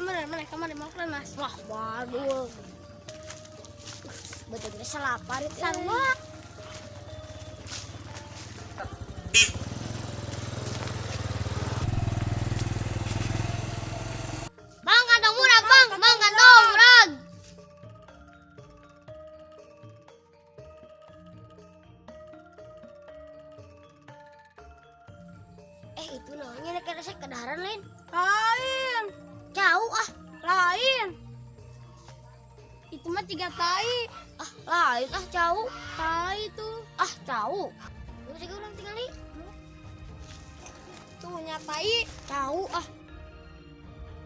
Mana mana kamar mau mas. Wah, waduh. Betul betul selapar itu. Sarua. Bang kantong murag, bang, bang kantong murag. Itu namanya nek resek kedaharan lain. Lain. Jauh ah. Lain. Itu mah 3 tai. Ah, lain ah jauh. Tai itu. Ah, jauh. Lu sih urang tingali. Tuh nya tai. Jauh ah.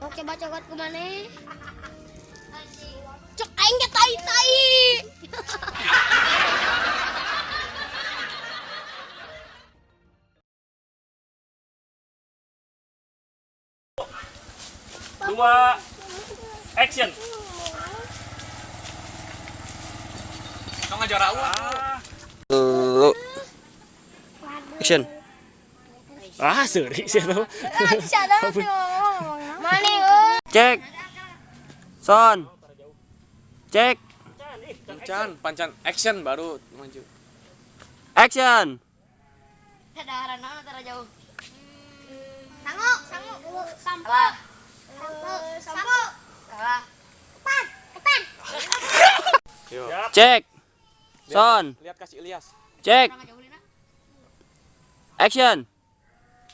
Oke, coba cokot ku maneh. Cek aing ge tai tai. Dua, action. Tong ngajar ah. Lu. Action. Ah, seri sih tuh. Cek. Son. Cek. Pancan, pancan action baru maju. Action. Kadaharan naon tara jauh. Sangu, sangu, sampo. Sampo. Salah. Ketan, ketan. Cek. Son. Lihat kasih Ilyas. Cek. Action.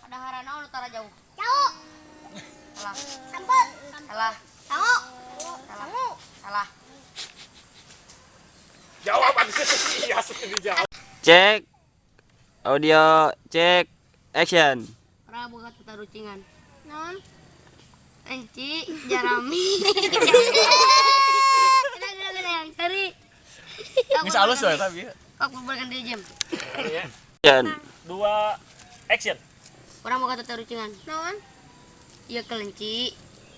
Kadaharan naon tara jauh. Jauh. Salah. Sampo. Salah. Sangu. Salah. Salah. Jawaban Ilyas dijawab. Cek. Audio cek. Action. Ora boga tatarucingan. Naon? Enci jarami. Yang tadi. Geus alus we tapi. Aku bukan di jam. Action. Dua, action. Orang mau kata tarucingan. Naon? Iya kelinci,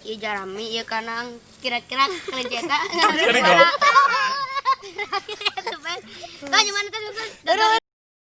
iya jarami, iya kanang. Kira-kira kelinci eta. Jadi goblok.